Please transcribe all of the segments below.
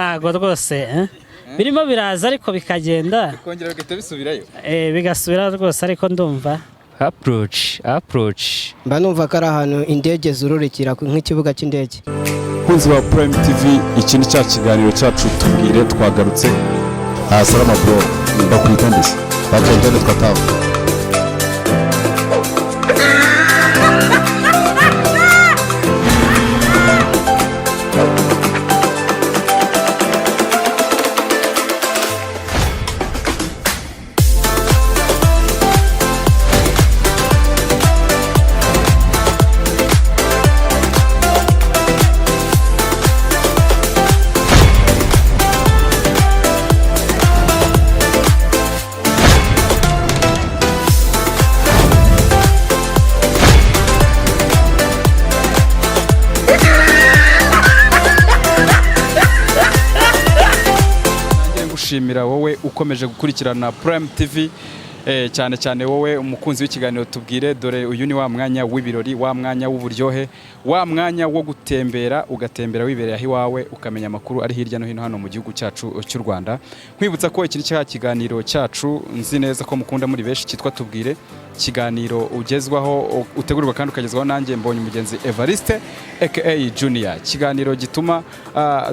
Ntago rwose, eh? Birimo biraza ariko bikagenda. Bikongera bigahita bisubirayo. Bigasubira rwose, ariko ndumva Approach, approach. Mba numva ko ari ahantu indege zururukira, nk'ikibuga cy'indege. Bakunzi ba Prime TV, iki ni cya kiganiro cyacu Tubwire, twagarutse. Ah, salama bro, bakwita ndetse bakwita nitwa Tafu. Ngiye gushimira wowe ukomeje gukurikirana Prime TV, cyane cyane wowe umukunzi w'ikiganiro Tubwire. Dore uyu ni wa mwanya w'ibirori, wa mwanya w'uburyohe, wa mwanya wo gutembera, ugatembera wibereye aho iwawe, ukamenya amakuru ari hirya no hino hano mu gihugu cyacu cy'u Rwanda. Nkwibutsa ko iki ni cya kiganiro cyacu nzi neza ko mukunda muri benshi, cyitwa Tubwire, ikiganiro ugezwaho, utegurirwa kandi ukagezwaho nanjye Mbonye Umugenzi Evariste aka Junior, ikiganiro gituma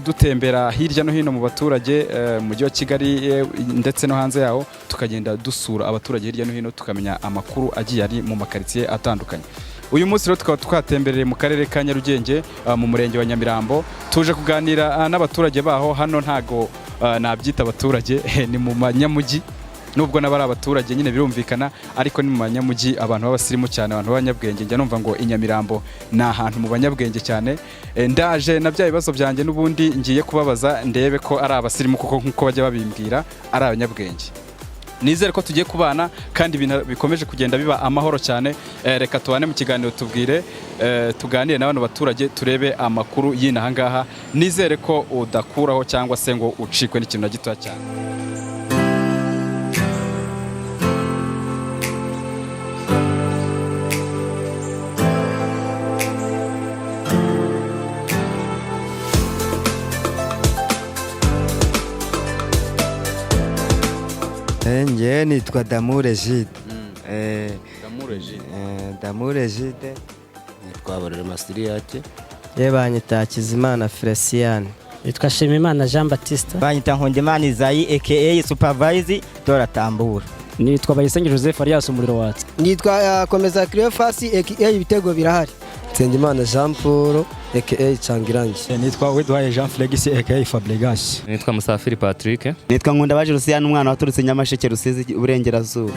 dutembera hirya no hino mu baturage, mu mujyi wa Kigali, ndetse no hanze yawo, tukagenda dusura abaturage hirya no hino, tukamenya amakuru agiye ari mu makaritsiye atandukanye. Uyu munsi rero tukaba twatembereye mu karere ka Nyarugenge, mu murenge wa Nyamirambo, tuje kuganira n'abaturage baho. Hano ntago nabyita abaturage, ni mu manyamujyi, nubwo n'abari abaturage nyine birumvikana, ariko ni mu banyamujyi, abantu b'abasirimu cyane, abantu b'abanyabwenge. Njya numva ngo i Nyamirambo ni ahantu mu banyabwenge cyane. Ndaje na bya bibazo byanjye n'ubundi ngiye kubabaza, ndebe ko ari abasirimu kuko nk'uko bajya babimbwira ari abanyabwenge. Nizere ko tugiye kubana kandi ibintu bikomeje kugenda biba amahoro cyane. Reka tubane mu kiganiro Tubwire, tuganire na bano baturage, turebe amakuru y'inaha ngaha. Nizere ko udakuraho cyangwa se ngo ucikwe n'ikintu na gitoya cyane. Njyewe nitwa Damure Jide. Damure Jide. Nitwa Barore Masiriyake. Ye, banyita Hakizimana Felicien. Yitwa Shimimana Jean Baptiste. Banyita Nkundimana Izayi aka Supervise Dora Tambura. Nitwa Bayisenge Joseph alias Umuriro Watse. Nitwa Komeza Cleophas aka Ibitego Birahari. Nsengimana Jean Paul aka Cangirangi. Nitwa Uwitwaye Jean Flegis aka Fabregas. Nitwa Musafiri Patrick. Nitwa Nkundabaje Rusiyani, umwana waturutse Nyamasheke, Rusizi, Uburengerazuba.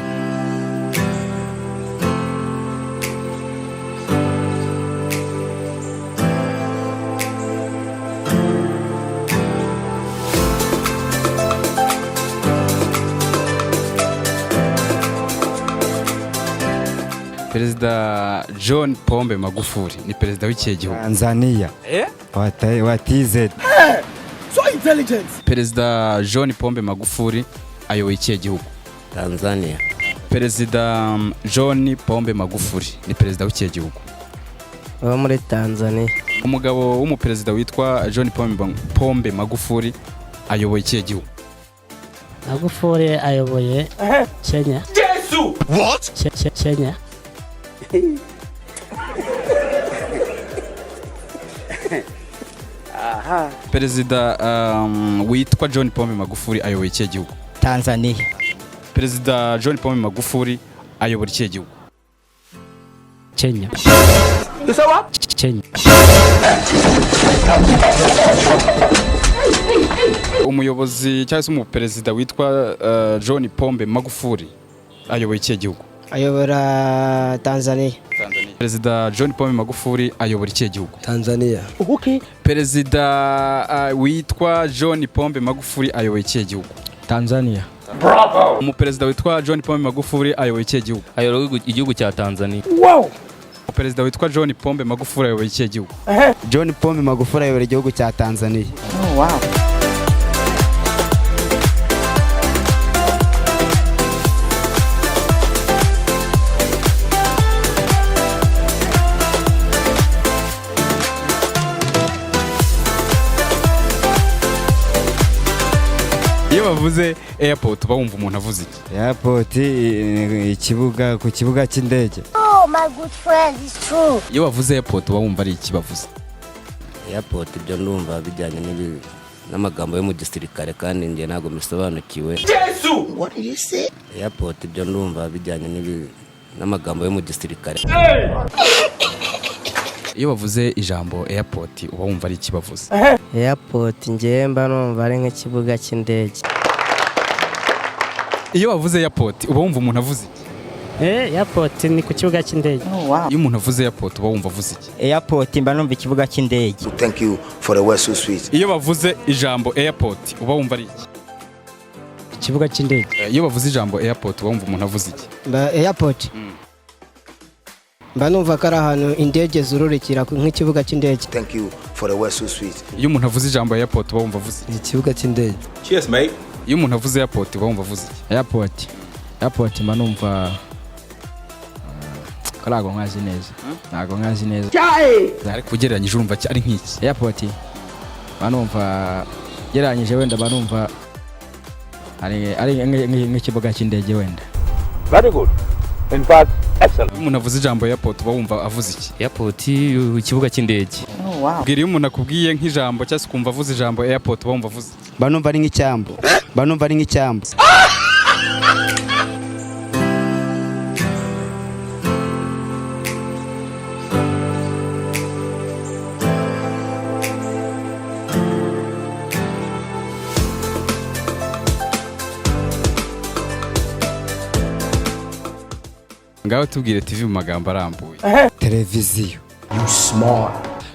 Perezida John Pombe Magufuli ni perezida w'ikihe gihugu? Tanzania. Wa TZ. Perezida John Pombe Magufuli ayoboye ikihe gihugu? Tanzania. Perezida John Pombe Magufuli ni perezida w'ikihe gihugu? Wo muri Tanzania. Umugabo w'umuperezida witwa John Pombe Magufuli ayoboye ikihe gihugu? Magufuli ayoboye Kenya. Kenya. Perezida witwa John Pombe Magufuli ayoboye ikihe gihugu? Tanzania. Perezida John Pombe Magufuli ayobora ikihe gihugu? Kenya. Kenya. Umuyobozi cyangwa se umuperezida witwa John Pombe Magufuli ayoboye ikihe gihugu? Ayobora Tanzania. Perezida John Pombe Magufuli ayobora ikihe gihugu? Tanzania. Perezida witwa John Pombe Magufuli ayoboye ikihe gihugu? Tanzania. Umuperezida witwa John Pombe Magufuli ayoboye ikihe gihugu? Ayobora igihugu cya Tanzania. Perezida witwa John Pombe Magufuli ayoboye ikihe gihugu? John Pombe Magufuli ayobora igihugu cya Tanzania. Iyo bavuze airport, uba wumva umuntu avuze iki? Airport, ikibuga, ku kibuga cy'indege. Oh, my good friend, it's true. Iyo bavuze airport, uba wumva ari iki bavuze? Airport, ibyo ndumva bijyanye n'amagambo yo mu gisirikare, kandi njye ntabwo mbisobanukiwe. What did you say? Airport, ibyo ndumva bijyanye n'amagambo yo mu gisirikare. Iyo bavuze ijambo airport, uba wumva ari iki bavuze? Airport, ngewe mba numva ari nk'ikibuga cy'indege. Iyo bavuze airport, uba wumva umuntu avuze iki? Airport ni ku kibuga cy'indege. Iyo umuntu avuze airport, uba wumva avuze iki? Airport, mba numva ikibuga cy'indege. Thank you for the word so sweet. Iyo bavuze ijambo airport, uba wumva ari iki? Ikibuga cy'indege. Iyo bavuze ijambo airport, uba wumva umuntu avuze iki? Mba airport, mba numva ko ari ahantu indege zururukira, nk'ikibuga cy'indege. Thank you for the word so sweet. Iyo umuntu avuze ijambo airport, uba wumva avuze iki? Ikibuga cy'indege. Iyo umuntu avuze airport, uba wumva avuze iki? Airport, mba numva ko ntabwo nkazi neza, ntabwo nkazi neza. Ariko ugereranyije, urumva ari nk'iki? Airport, mba numva gereranyije wenda, mba numva ari nk'ikibuga cy'indege wenda. Iyo umuntu avuze ijambo airport, uba wumva avuze iki? Airport, ikibuga cy'indege. Bwira, iyo umuntu akubwiye nk'ijambo cyangwa se ukumva avuze ijambo airport, uba wumva avuze iki? Mba numva ari nk'icyambu, mba numva ari nk'icyambu. Ngaho tubwire TV mu magambo arambuye. Televiziyo.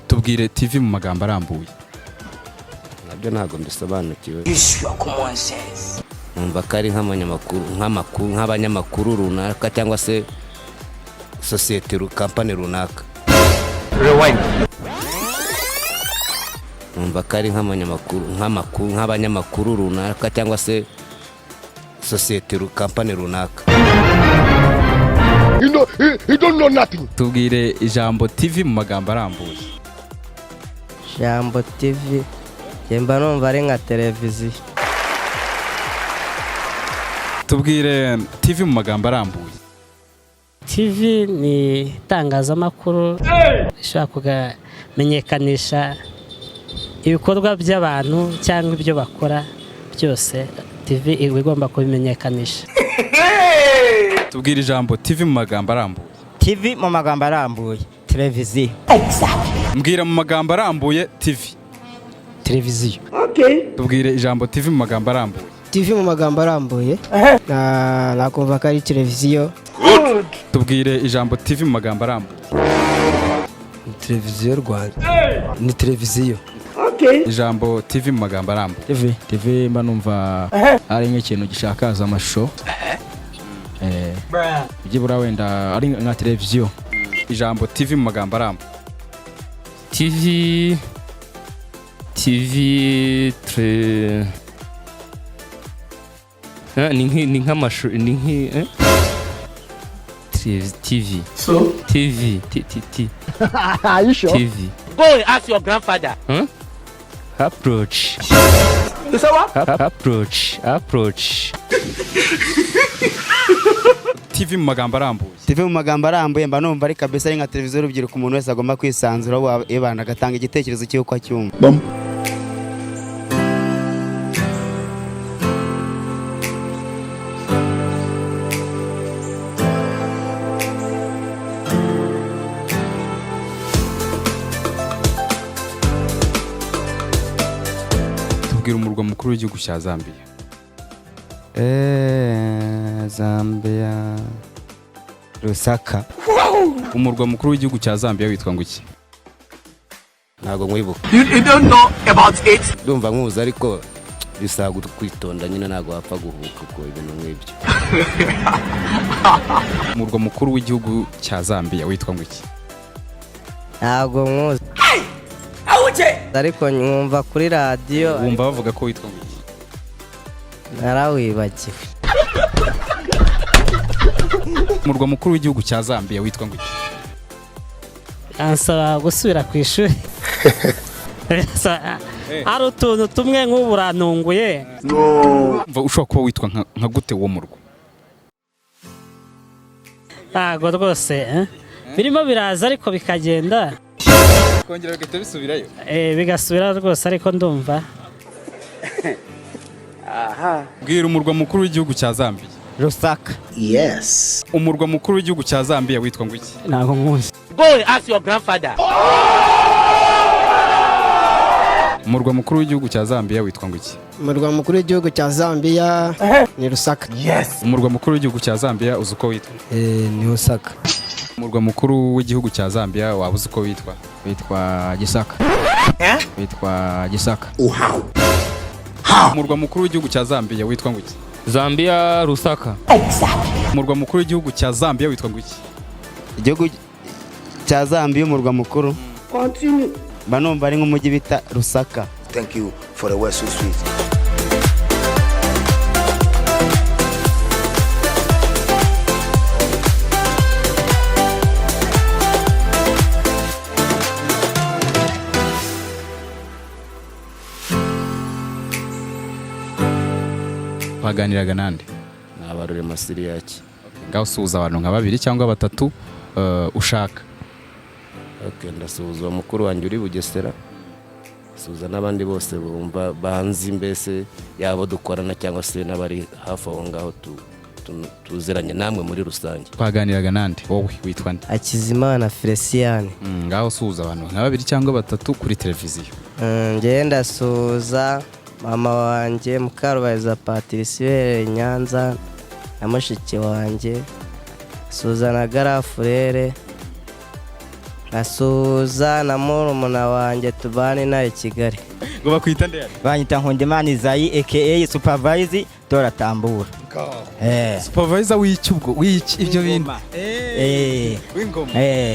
Tubwire TV mu magambo arambuye. Nabyo ntabwo mbisobanukiwe. Numva ko ari nk'abanyamakuru, nk'amakuru, nk'abanyamakuru runaka cyangwa se sosiyete, kampani runaka. Numva ko ari nk'abanyamakuru, nk'amakuru, nk'abanyamakuru runaka cyangwa se sosiyete, kampani runaka. Tubwire ijambo TV mu magambo arambuye. Jambo TV, njye mba numva ari nka televiziyo. Tubwire TV mu magambo arambuye. TV ni itangazamakuru rishobora kumenyekanisha ibikorwa by'abantu cyangwa ibyo bakora byose. TV iba igomba kubimenyekanisha. Tubwire ijambo TV mu magambo arambuye. TV mu magambo arambuye, televiziyo. Mbwira mu magambo arambuye TV. Televiziyo. Tubwire ijambo TV mu magambo arambuye. TV mu magambo arambuye, nakumva ko ari televiziyo. Tubwire ijambo TV mu magambo arambuye. Ni Televiziyo Rwanda, ni televiziyo. Ijambo TV mu magambo arambuye. TV, mba numva ari nk'ikintu gishakaza amashusho, byibura wenda ari nka televiziyo. Ijambo TV mu magambo arambuye. TV, TV tre. Ah, ni nk'amashu, ni nk'i eh? TV, TV, T T T. Are you sure? TV. Go and ask your grandfather. Huh? Approach. Approach, approach. TV mu magambo arambuye. TV mu magambo arambuye, mba numva ari kabisa ari nka televiziyo y'urubyiruko, umuntu wese agomba kwisanzura ebana agatanga igitekerezo cy'uko acyumva. Tubwira umurwa mukuru w'igihugu cya Zambia. Zambia, Lusaka. Umurwa mukuru w'igihugu cya Zambia witwa ngo iki? Ntabwo nkwibuka. Ndumva nkuzi, ariko bisaba kwitonda nyine, ntabwo wapfa guhubuka uko ibintu nk'ibyo. Umurwa mukuru w'igihugu cya Zambia witwa ngo iki? Ntabwo nkuzi, ariko mwumva kuri radiyo. Wumva bavuga ko witwa ngo iki? Narawibagiwe. Umurwa mukuru w'igihugu cya Zambia witwa ngo iki? Ansaba gusubira ku ishuri. Ari utuntu tumwe nk'ubu urantunguye. Umva, ushobora kuba witwa nka gute uwo murwa? Ntabwo rwose, eh? Birimo biraza ariko bikagenda. Kongera bigahita bisubirayo. Bigasubira rwose, ariko ndumva. Bwira umurwa mukuru w'igihugu cya Zambia. Lusaka. Yes. Umurwa mukuru w'igihugu cya Zambia witwa ngo iki? Ntabwo nkuzi. Go and ask your grandfather. Umurwa mukuru w'igihugu cya Zambia witwa ngo iki? Umurwa mukuru w'igihugu cya Zambia ni Lusaka. Umurwa mukuru w'igihugu cya Zambia uzi uko witwa? Ni Osaka. Umurwa mukuru w'igihugu cya Zambia waba uzi uko witwa? Witwa Gisaka. Witwa Gisaka. Umurwa mukuru w'igihugu cya Zambia witwa ngo iki? Zambia, Lusaka. Umurwa mukuru w'igihugu cya Zambia witwa ngo iki? Igihugu cya Zambia, umurwa mukuru mba numva ari nk'umujyi bita Rusaka. Thank you for the word so sweet. Twaganiraga nande? Ni Abarurema Siriyaki. Ngaho usuhuza abantu nka babiri cyangwa batatu ushaka. Okay, ndasuhuza mukuru wanjye uri Bugesera, suhuza n'abandi bose bumva banzi, mbese yaba dukorana cyangwa se n'abari hafi aho ngaho tuziranye namwe muri rusange. Twaganiraga nande? Wowe witwa nde? Hakizimana Feliciane. Ngaho usuhuza abantu nka babiri cyangwa batatu kuri televiziyo. Njyewe ndasuhuza mama wanjye Mukarubariza Patricie uherereye i Nyanza na mushiki wanjye, suhuza na garafurere, nkasuhuza na murumuna wanjye tubane nawe i Kigali. Ngo bakwita nde? Banyita Nkundimana Izayi aka Supervise Dora Tambura. Supervisor w'iki ubwo? W'iki ibyo bintu? W'ingoma.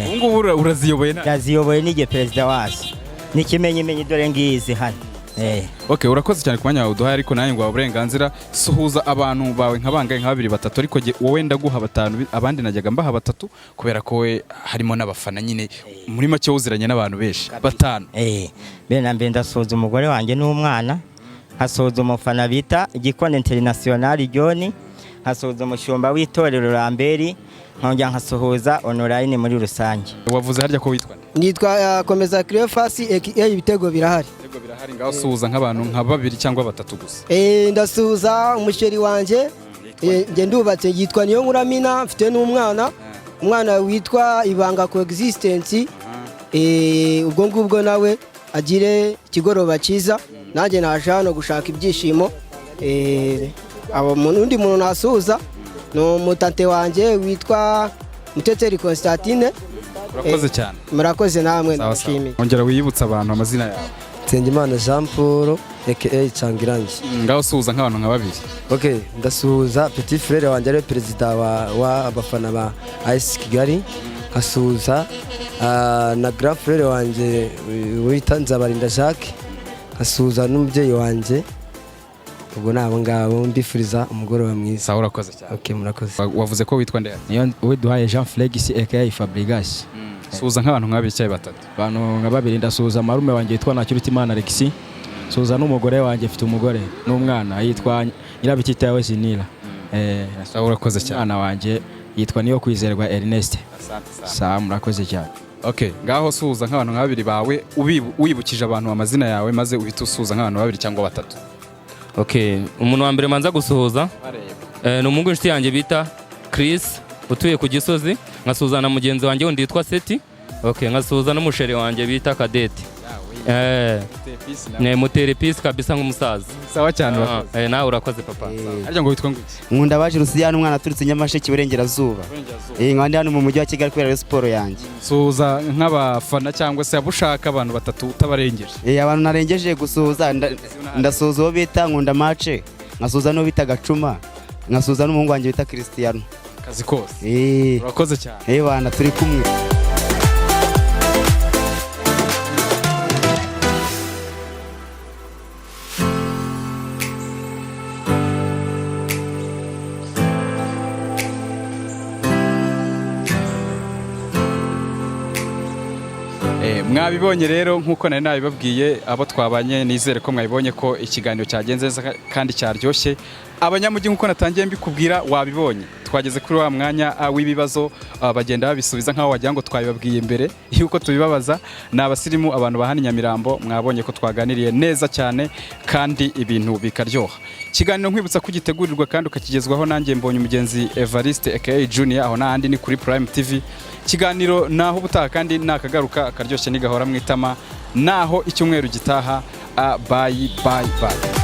Ubu ngubu uraziyoboye na? Ndaziyoboye, nige perezida wazo. N'ikimenyimenyi dore ngizi hano. Okay, urakoze cyane ku mwanya wawe uduhaye, ariko nanjye nguha uburenganzira, suhuza abantu bawe nka bangahe, nka babiri, batatu, ariko wowe ndaguha batanu, abandi najyaga mbaha batatu kubera ko we harimo n'abafana nyine, muri make wuziranye n'abantu benshi. Batanu. Mbere na mbere ndasuhuza umugore wanjye n'umwana, nkasuhuza umufana bita Gikoni International John, nkasuhuza umushumba w'itorero Lambert, nkongera nkasuhuza online muri rusange. Wavuze harya ko witwa nde? Nitwa Komeza Cleophas aka Ibitego Birahari. Ibitego Birahari. Ngaho suhuza nk'abantu nka babiri cyangwa batatu gusa. Ndasuhuza umusheri wanjye, njye ndubatse, yitwa Niyo Nkuramina, mfite n'umwana, umwana witwa Ibanga Coexistence. Ubwo ngubwo nawe agire ikigoroba cyiza, nanjye naje hano gushaka ibyishimo. Abo undi muntu nasuhuza ni umutante wanjye witwa Muteteri Constantine. Urakoze cyane. Murakoze namwe, Sawa, sawa. ndabashimiye. Ongera wiyibutsa abantu amazina yawe. Nsengimana Jean Paul aka Cangirangi. Ngaho suhuza nk'abantu nka babiri. Okay, ndasuhuza petit frère wanjye ariwe perezida wa abafana ba AS Kigali, nkasuhuza na grand frère wanjye wita Nzabarinda Jacques, nkasuhuza n'umubyeyi wanjye. Ubwo ni abo ngabo mbifuriza umugoroba mwiza. Sawa, urakoze cyane. Okay, murakoze. Wavuze ko witwa nde? Niyo Uwiduhaye Jean Flex aka Fabregas. Suhuza nk'abantu nka babiri cyangwa batatu. Abantu nka babiri, ndasuhuza marume wanjye witwa Ntakirutimana Alexis, suhuza n'umugore wanjye, mfite umugore n'umwana, yitwa Nyirabititawe Zinira. Sawa, urakoze cyane. Umwana wanjye yitwa Niyo Kwizerwa Ernest. Asante sana. Sawa, murakoze cyane. Okay, ngaho suhuza nk'abantu nka babiri bawe, wibukije abantu amazina yawe, maze uhite usuhuza nk'abantu babiri cyangwa batatu. Okay, umuntu wa mbere manza gusuhuza ni umuhungu w'inshuti yanjye bita Chris utuye ku Gisozi, nkasuhuza na mugenzi wanjye wundi witwa Seti. Okay, nkasuhuza n'umusheri wanjye bita Kadete. Ne mutere peace kabisa nk'umusaza. Sawa cyane, urakoze. Nawe urakoze papa. Harya ngo witwa ngo iki? Nkunda abaje Rusiyani, umwana aturutse Nyamasheke iburengerazuba. Nkaba ndi hano mu mujyi wa Kigali kubera siporo yanjye. Suhuza nk'abafana cyangwa se abo ushaka, abantu batatu utabarengeje. Abantu narengeje gusuhuza, ndasuhuza uwo bita Nkunda Mace, nkasuhuza n'uwo bita Gacuma, nkasuhuza n'umuhungu wanjye bita Cristiano. Akazi kose. Urakoze cyane. Bana turi kumwe. Mwabibonye rero nk'uko nari nabibabwiye, abo twabanye, nizere ko mwabibonye ko ikiganiro cyagenze neza kandi cyaryoshye. Abanyamujyi, nk'uko natangiye mbikubwira, wabibonye, twageze kuri wa mwanya w'ibibazo, bagenda babisubiza nk'aho wagira ngo twabibabwiye mbere yuko tubibabaza. Ni abasirimu, abantu ba hano i Nyamirambo. Mwabonye ko twaganiriye neza cyane kandi ibintu bikaryoha. Ikiganiro nkwibutsa ko ugitegurirwa kandi ukakigezwaho nanjye Mbonye Umugenzi Evariste aka Junior, aho n'ahandi ni kuri Prime TV. Ikiganiro naho ubutaha kandi nakagaruka, akaryoshye nigahora mu itama, naho icyumweru gitaha. Bye bye bye.